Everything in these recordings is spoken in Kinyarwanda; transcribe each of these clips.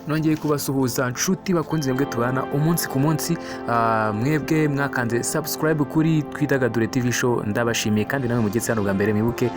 Nongeye kubasuhuza nshuti bakunze mwebwe tubana umunsi ku munsi, mwebwe mwakanze subscribe kuri Twidagadure TV Show, ndabashimiye. Kandi namwe mugeze hano bwa mbere, mwibuke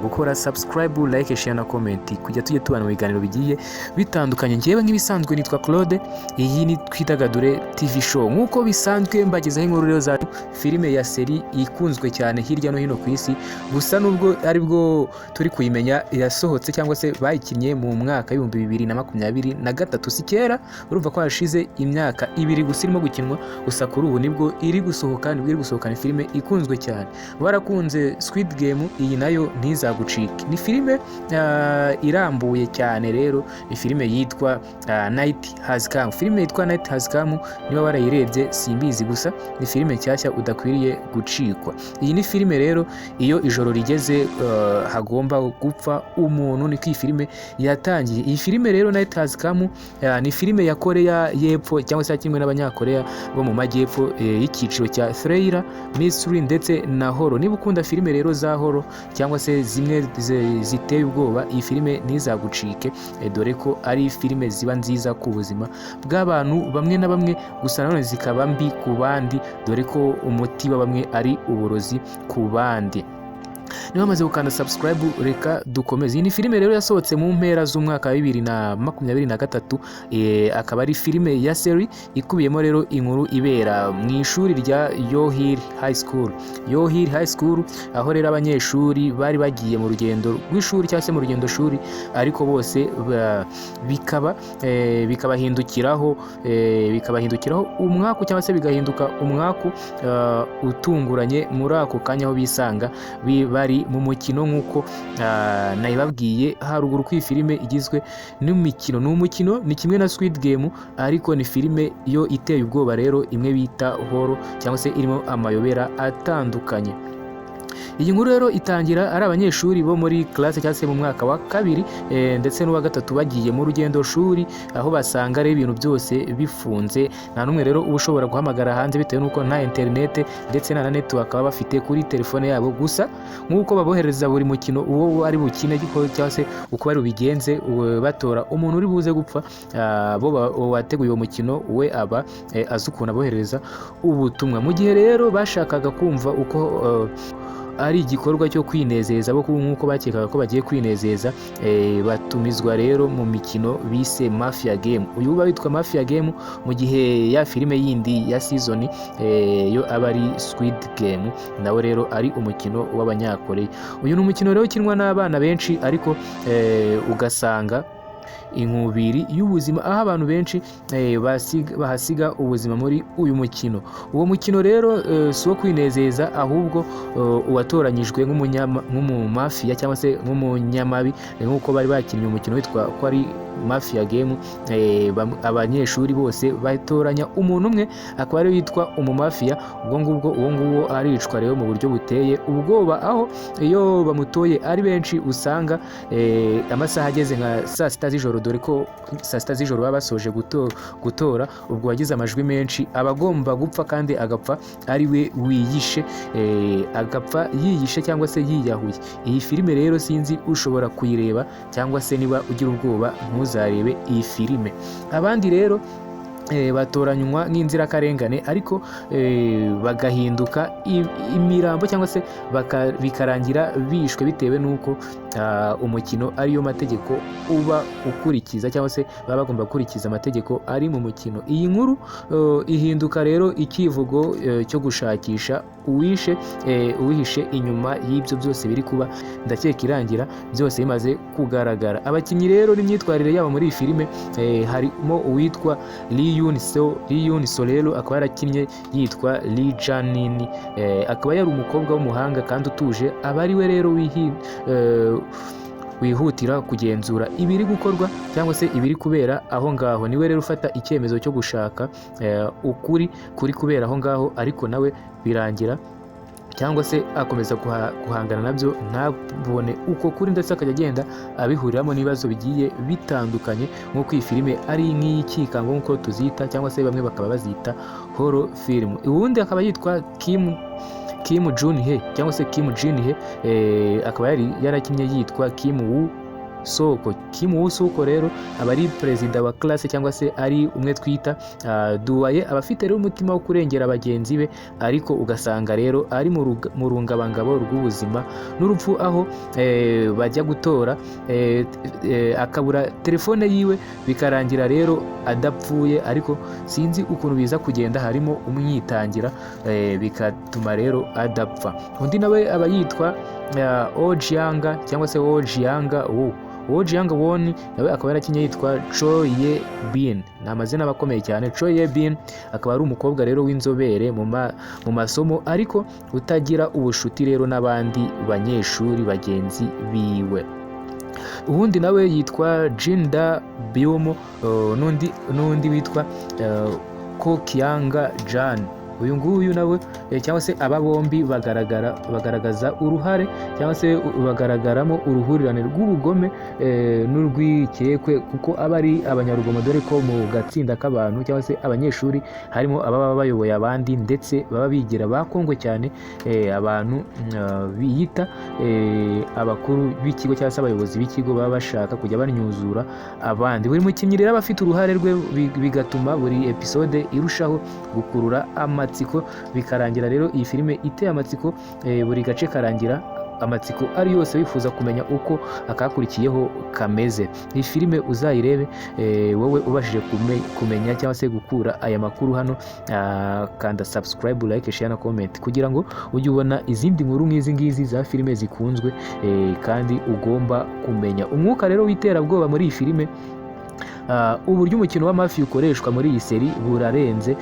gukora subscribe, like, share na comment kujya tujye tubana mu biganiro bigiye bitandukanye. Ngewe nk'ibisanzwe nitwa Claude, iyi ni Twidagadure TV Show. Nk'uko bisanzwe mbagezaho inkuru rero za filime ya série ikunzwe cyane hirya no hino ku isi. Gusa nubwo aribwo turi kuyimenya, yasohotse cyangwa se bayikinnye mu mwaka w'2023, si kera. Urumva ko hashize imyaka 2 gusa irimo gukinwa. Gusa kuri ubu nibwo iri gusohoka, nibwo iri gusohoka. Ni filime ikunzwe cyane, barakunze Squid Game, iyi nayo ntizagucike. Ni filime irambuye cyane rero, ni filime yitwa Night Has Come. Filime yitwa Night Has Come, niba warayirebye simbizi, gusa ni filime nshyashya udakwiriye gucikwa. Iyi ni filime rero iyo ijoro rigeze hagomba gupfa umuntu, niko iyi filime yatangiye. Iyi filime rero Night Has Come ni filime ya Korea y'Epfo cyangwa se yakinwe n'Abanyakoreya bo mu majyepfo, y'icyiciro cya thriller, mystery ndetse na horror. Niba ukunda filime rero za horror cyangwa se zimwe ziteye ubwoba, iyi filime ntizagucike, dore ko ari filime ziba nziza ku buzima bw'abantu bamwe na bamwe, gusa nanone zikaba mbi ku bandi, dore ko umuti wa bamwe ari uburozi ku bandi. Niba wamaze gukanda subscribe, reka dukomeze. Iyi ni filime rero yasohotse mu mpera z'umwaka wa 2023, akaba ari filime ya série ikubiyemo rero inkuru ibera mu ishuri rya Yohil High School. Yohil High School, aho rero abanyeshuri bari bagiye mu rugendo rw'ishuri cyangwa se mu rugendo shuri, ariko bose bikaba bikabahindukiraho umwaku cyangwa se bigahinduka umwaku utunguranye muri ako kanya, aho bisanga bari mu mukino nk'uko nabibabwiye haruguru ko iyi filime igizwe n'imikino. Ni umukino, ni kimwe na Squid Game, ariko ni filime yo iteye ubwoba rero, imwe bita horror cyangwa se irimo amayobera atandukanye. Iyi nkuru rero itangira ari abanyeshuri bo muri classe cyangwa se mu mwaka wa kabiri ndetse n'uwa gatatu bagiye mu rugendo shuri, aho basanga ari ibintu byose bifunze. Nta n'umwe rero uba ushobora guhamagara hanze bitewe n'uko nta interinete ndetse nta na network baba bafite kuri telefone yabo. Gusa nk'uko babohereza buri mukino uwo ari bukine cyangwa se uko bari bubigenze, batora umuntu uri buze gupfa, bo uwateguye uwo mukino we aba azi ukuntu abohereza ubutumwa. Mu gihe rero bashakaga kumva uko ari igikorwa cyo kwinezeza, bo nk'uko bakekaga ko bagiye kwinezeza, batumizwa rero mu mikino bise Mafia Game. Uyu uba witwa Mafia Game, mu gihe ya filime yindi ya season yo aba ari Squid Game, nawe rero ari umukino w'Abanyakoreya. Uyu ni umukino rero ukinwa n'abana benshi, ariko ugasanga inkubiri y'ubuzima, aho abantu benshi bahasiga ubuzima muri uyu mukino. Uwo mukino rero si uwo kwinezeza, ahubwo uwatoranyijwe nk'umumafiya cyangwa se nk'umunyamabi, nk'uko bari bakinnye umukino witwa ko ari Mafia Game, abanyeshuri bose batoranya umuntu umwe akaba ari witwa umumafiya. Ubwo ngubwo uwo nguwo aricwa rero mu buryo buteye ubwoba, aho iyo bamutoye ari benshi usanga amasaha ageze nka saa sita z'ijoro, dore ko saa sita z'ijoro baba basoje gutora, ubwo wagize amajwi menshi aba agomba gupfa, kandi agapfa ari we wiyishe, agapfa yiyishe cyangwa se yiyahuye. Iyi filime rero sinzi ushobora kuyireba cyangwa se niba ugira ubwoba ntuzarebe iyi filime. Abandi rero batoranywa nk'inzirakarengane, ariko bagahinduka imirambo cyangwa se bikarangira bishwe bitewe n'uko umukino ariyo mategeko uba ukurikiza, cyangwa se baba bagomba gukurikiza amategeko ari mu mukino. Iyi nkuru ihinduka rero ikivugo cyo gushakisha uwishe, uwihishe inyuma y'ibyo byose biri kuba. Ndakeka irangira byose bimaze kugaragara. Abakinnyi rero n'imyitwarire yabo muri iyi filime, harimo uwitwa Lee Yoon So. Lee Yoon So rero akaba yarakinnye yitwa Lee Janin, akaba yari umukobwa w'umuhanga kandi utuje, aba ari we rero wihutira kugenzura ibiri gukorwa cyangwa se ibiri kubera aho ngaho. Niwe rero ufata icyemezo cyo gushaka ukuri kuri kubera aho ngaho, ariko nawe birangira cyangwa se akomeza guhangana nabyo ntabone uko kuri, ndetse akajya agenda abihuriramo n'ibibazo bigiye bitandukanye. Nk'uko iyi filime ari nk'iy'ikikango nk'uko tuzita, cyangwa se bamwe bakaba bazita horror film. Ubundi akaba yitwa Kim Jun Hee cyangwa se Kim Jin Hee, akaba yari yarakinnye yitwa Kim Woo. Soko. Kim Woo Soko rero aba ari perezida wa classe, cyangwa se ari umwe twita doyen. Aba afite rero umutima wo kurengera bagenzi be, ariko ugasanga rero ari mu rungabangabo rw'ubuzima n'urupfu, aho bajya gutora akabura telefone yiwe, bikarangira rero adapfuye, ariko sinzi ukuntu biza kugenda, harimo umwitangira, bigatuma rero adapfa. Undi nawe aba yitwa Oh Jianga cyangwa se Oh Jianga Woo. Oh Jianga Won nawe akaba yarakinye yitwa Cho Ye Bin. Ni amazina aba akomeye cyane. Cho Ye Bin akaba ari umukobwa rero w'inzobere mu masomo, ariko utagira ubushuti rero n'abandi banyeshuri bagenzi biwe. Ubundi nawe yitwa Jin Da Byum, n'undi witwa Ko Kyanga Jan. Uyu nguyu nawe, cyangwa se aba bombi bagaragaza uruhare, cyangwa se bagaragaramo uruhurirane rw'ubugome n'urwikekwe, kuko aba ari abanyarugomo, dore ko mu gatsinda k'abantu cyangwa se abanyeshuri harimo ababa bayoboye abandi, ndetse baba bigira bakongwe cyane, abantu biyita abakuru b'ikigo cyangwa se abayobozi b'ikigo, baba bashaka kujya banyuzura abandi. Buri mukinnyi rero aba afite uruhare rwe, bigatuma buri episode irushaho gukurura amatsiko, bikarangira rero iyi filime iteye amatsiko, buri gace karangira amatsiko ari yose, wifuza kumenya uko akakurikiyeho kameze. Iyi filime uzayirebe. Wowe ubashije kumenya cyangwa se gukura aya makuru hano, kanda subscribe, like, share na comment kugira ngo ujye ubona izindi nkuru nk'izi ngizi za filime zikunzwe kandi ugomba kumenya. Umwuka rero w'iterabwoba muri iyi filime, uburyo umukino wa mafia ukoreshwa muri iyi seri burarenze,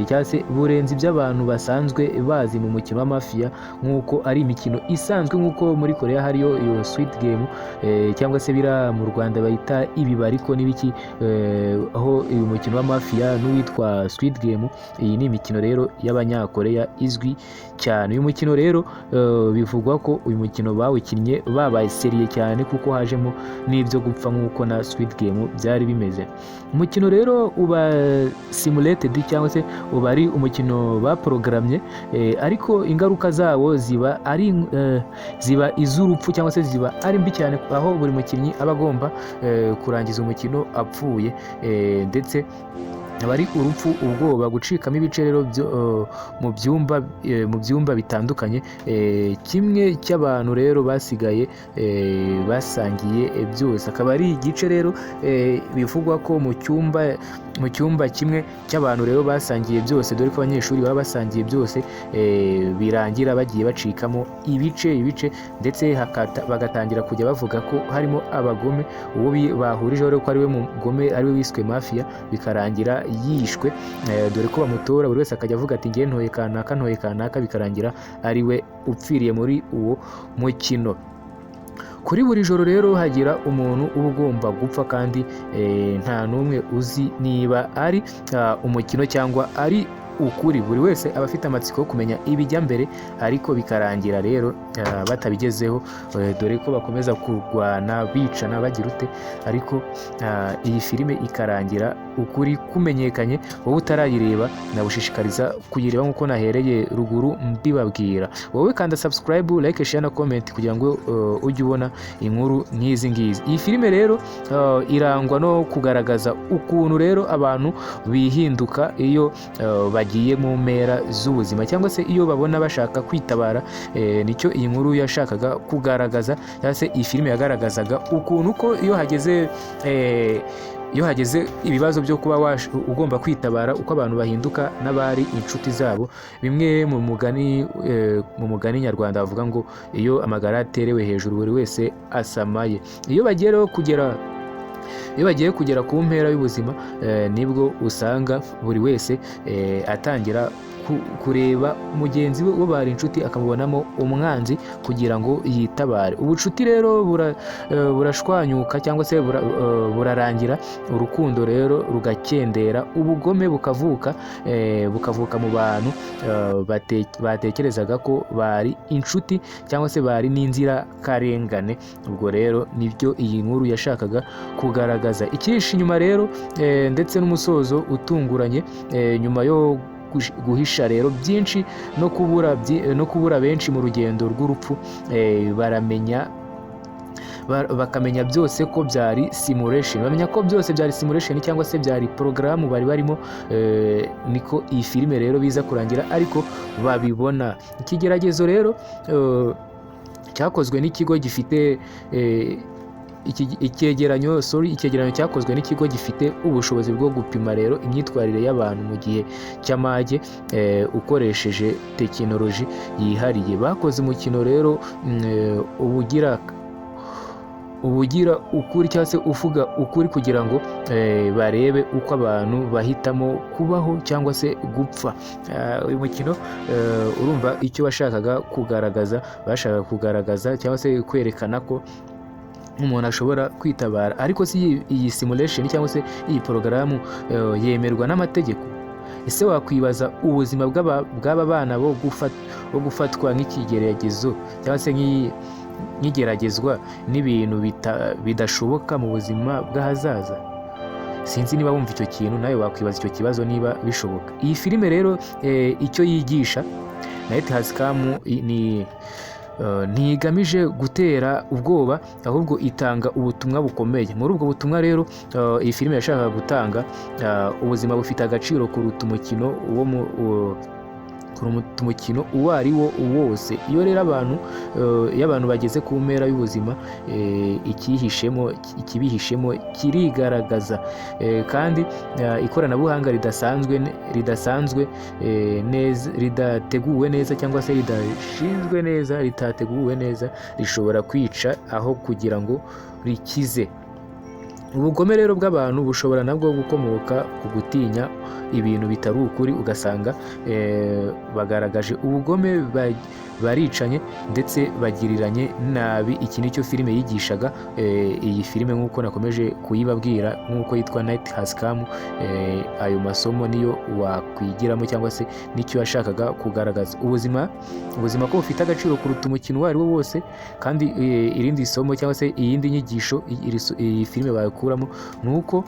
cyangwa se burenze ibyo abantu basanzwe bazi mu mukino wa mafia, nk'uko ari imikino isanzwe, nk'uko muri Korea hariyo iyo Squid Game, cyangwa se bira mu Rwanda bayita ibibariko n'ibiki, aho uyu mukino wa mafia n'uwitwa Squid Game. Iyi ni imikino rero y'Abanyakoreya izwi cyane. Uyu mukino rero, bivugwa ko uyu mukino bawukinnye babaye sérieux cyane, kuko hajemo n'ibyo gupfa nk'uko na Squid Game byari bimeze. Umukino rero uba simulated, cyangwa se uba ari umukino baporogarammye, ariko ingaruka zawo ziba iz'urupfu, cyangwa se ziba ari mbi cyane, aho buri mukinnyi aba agomba kurangiza umukino apfuye, ndetse aba ari urupfu, ubwoba, gucikamo ibice rero mu byumba bitandukanye, kimwe cy'abantu rero basigaye basangiye byose. Akaba ari igice rero bivugwa ko mu cyumba kimwe cy'abantu rero basangiye byose, dore ko abanyeshuri baba basangiye byose, birangira bagiye bacikamo ibice ibice, ndetse bagatangira kujya bavuga ko harimo abagome. Uwo bahurijeho rero ko ari we mugome, ari we wiswe mafia, bikarangira yishwe, dore ko bamutora, buri wese akajya avuga ati: "Ngiye ntoye kanaka, ntoye kanaka", bikarangira ari we upfiriye muri uwo mukino. Kuri buri joro rero hagira umuntu uba ugomba gupfa, kandi nta n'umwe uzi niba ari umukino cyangwa ari ukuri. Buri wese aba afite amatsiko yo kumenya ibijya mbere, ariko bikarangira rero batabigezeho, dore ko bakomeza kurwana, bicana, bagira ute, ariko iyi filime ikarangira ukuri kumenyekanye. Wowe utarayireba, nagushishikariza kuyireba nk'uko nahereye ruguru mbibabwira. Wowe kanda subscribe, like, share na comment kugira ngo ujye ubona inkuru nk'izi ngizi. Iyi filime rero irangwa no kugaragaza ukuntu rero abantu bihinduka iyo bagiye mu mpera z'ubuzima, cyangwa se iyo babona bashaka kwitabara. Nicyo iyi nkuru yashakaga kugaragaza, cyangwa se iyi filime yagaragazaga ukuntu ko iyo hageze ibibazo byo kuba ugomba kwitabara, uko abantu bahinduka n'abari inshuti zabo. Bimwe mu mugani nyarwanda bavuga ngo: "Iyo amagara aterewe hejuru, buri wese asamaye." Iyo bagiye kugera ku mpera y'ubuzima, nibwo usanga buri wese atangira kureba mugenzi we, uwo bari inshuti, akamubonamo umwanzi kugira ngo yitabare. Ubucuti rero burashwanyuka, cyangwa se burarangira, urukundo rero rugakendera, ubugome bukavuka mu bantu batekerezaga ko bari inshuti, cyangwa se bari n'inzirakarengane. Ubwo rero nibyo iyi nkuru yashakaga kugaragaza. Ikihishe inyuma rero, ndetse n'umusozo utunguranye, nyuma yo guhisha rero byinshi no kubura benshi mu rugendo rw'urupfu, baramenya. Bakamenya byose ko byari simulation, bamenya ko byose byari simulation cyangwa se byari porogaramu bari barimo. Niko iyi filime rero biza kurangira, ariko babibona. Ikigeragezo rero cyakozwe n'ikigo gifite icyegeranyo, sorry, icyegeranyo cyakozwe n'ikigo gifite ubushobozi bwo gupima rero imyitwarire y'abantu mu gihe cy'amage, ukoresheje tekinoloji yihariye. Bakoze umukino rero ubugira ukuri cyangwa se uvuga ukuri kugira ngo barebe uko abantu bahitamo kubaho cyangwa se gupfa. Uyu mukino, urumva icyo washakaga kugaragaza, bashakaga kugaragaza cyangwa se kwerekana ko umuntu ashobora kwitabara. Ariko si iyi simulation cyangwa se iyi porogaramu yemerwa n'amategeko? Ese wakwibaza ubuzima bw'aba bana bo gufatwa nk'ikigeragezo cyangwa se nk'igeragezwa n'ibintu bidashoboka mu buzima bw'ahazaza? Sinzi niba wumva icyo kintu, nawe wakwibaza icyo kibazo niba bishoboka. Iyi filime rero, icyo yigisha, Night Has Come, ni ntigamije gutera ubwoba, ahubwo itanga ubutumwa bukomeye. Muri ubwo butumwa rero iyi filime yashakaga gutanga, ubuzima bufite agaciro kuruta umukino wo mu kuruta umukino uwo ari wo wose. Iyo rero abantu iyo abantu bageze ku mpera y'ubuzima, icyihishemo, ikibihishemo kirigaragaza. Kandi ikoranabuhanga ridasanzwe neza, ridateguwe neza cyangwa se ridashinzwe neza, ritateguwe neza, rishobora kwica aho kugira ngo rikize. Ubugome rero bw'abantu bushobora nabwo gukomoka ku gutinya ibintu bitari ukuri, ugasanga bagaragaje ubugome, baricanye ndetse bagiriranye nabi. Iki nicyo filime yigishaga. Iyi filime, nk'uko nakomeje kuyibabwira, nk'uko yitwa Night Has Come, ayo masomo niyo wakwigiramo cyangwa se nicyo yashakaga kugaragaza: ubuzima ko bufite agaciro kuruta umukino uwo ari wo wose. Kandi irindi somo cyangwa se iyindi nyigisho iyi filime bakuramo ni uko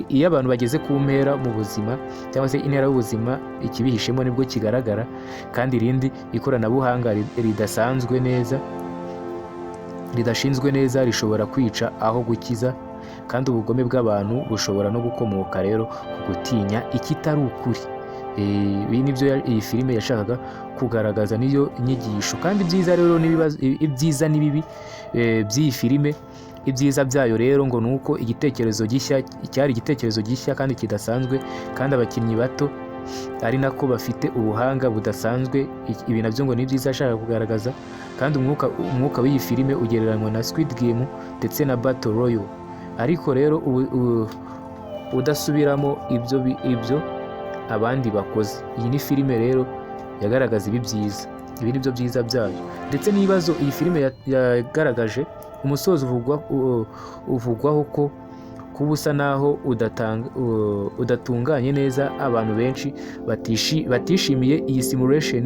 iyo abantu bageze ku mpera mu buzima cyangwa se intera y'ubuzima, ikibihishemo nibwo kigaragara. Kandi irindi, ikoranabuhanga ridasanzwe neza, ridashinzwe neza, rishobora kwica aho gukiza. Kandi ubugome bw'abantu bushobora no gukomoka rero ku gutinya ikitari ukuri. Ibi nibyo iyi filime yashakaga kugaragaza, niyo nyigisho. Kandi ibyiza rero n'ibibazo, ibyiza n'ibibi by'iyi filime: ibyiza byayo rero ngo ni uko igitekerezo gishya, cyari igitekerezo gishya kandi kidasanzwe, kandi abakinnyi bato ari nako bafite ubuhanga budasanzwe. Ibi nabyo ngo ni byiza ashaka kugaragaza. Kandi umwuka w'iyi filime ugereranywa na Squid Game ndetse na Battle Royale, ariko rero udasubiramo ibyo abandi bakoze. Iyi ni filime rero yagaragaza ibi byiza, ibi ni byo byiza byayo. Ndetse n'ibibazo iyi filime yagaragaje: umusozo uvugwaho ko kuba usa naho udatunganye neza. Abantu benshi batishimiye iyi simulation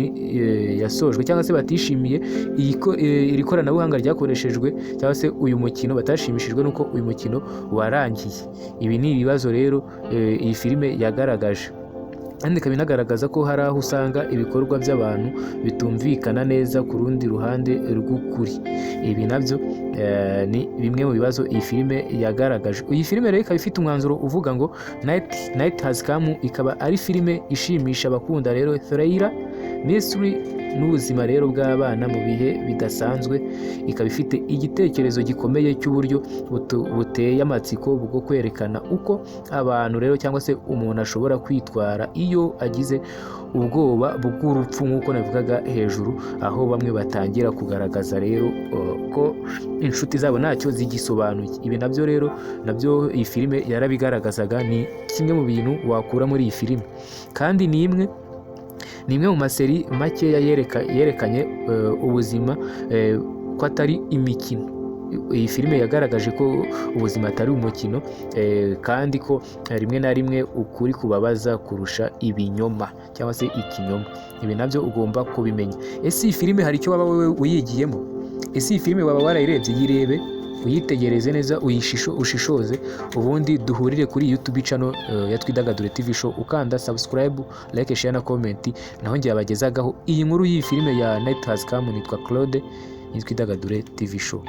yasojwe cyangwa se batishimiye iri koranabuhanga ryakoreshejwe cyangwa se uyu mukino, batashimishijwe n'uko uyu mukino warangiye. Ibi ni ibibazo rero iyi filime yagaragaje. Kandi ikaba inagaragaza ko hari aho usanga ibikorwa by'abantu bitumvikana neza ku rundi ruhande rw'ukuri. Ibi nabyo ni bimwe mu bibazo iyi filime yagaragaje. Iyi filime rero ikaba ifite umwanzuro uvuga ngo Night Has Come ikaba ari filime ishimisha abakunda rero thriller, mystery n'ubuzima rero bw'abana mu bihe bidasanzwe. Ikaba ifite igitekerezo gikomeye cy'uburyo buteye amatsiko bwo kwerekana uko abantu rero cyangwa se umuntu ashobora kwitwara iyo agize ubwoba bw'urupfu, nk'uko nabivugaga hejuru, aho bamwe batangira kugaragaza rero ko inshuti zabo ntacyo zigisobanuye. Ibi nabyo rero nabyo iyi filime yarabigaragazaga, ni kimwe mu bintu wakura muri iyi filime. Kandi ni imwe mu maseri makeya yerekanye ubuzima ko atari imikino. Iyi filime yagaragaje ko ubuzima atari umukino, kandi ko rimwe na rimwe ukuri kubabaza kurusha ibinyoma cyangwa se ikinyoma. Ibi nabyo ugomba kubimenya. Ese iyi filime hari icyo waba wowe uyigiyemo? Ese iyi filime waba warayirebye? Yirebe, uyitegereze neza, ushishoze, ubundi duhurire kuri YouTube channel ya Twidagadure TV Show, ukanda subscribe, like, share na comment. Naho njye yabagezagaho iyi nkuru y'iyi filime ya Night Has Come nitwa Claude, ni Twidagadure TV Show.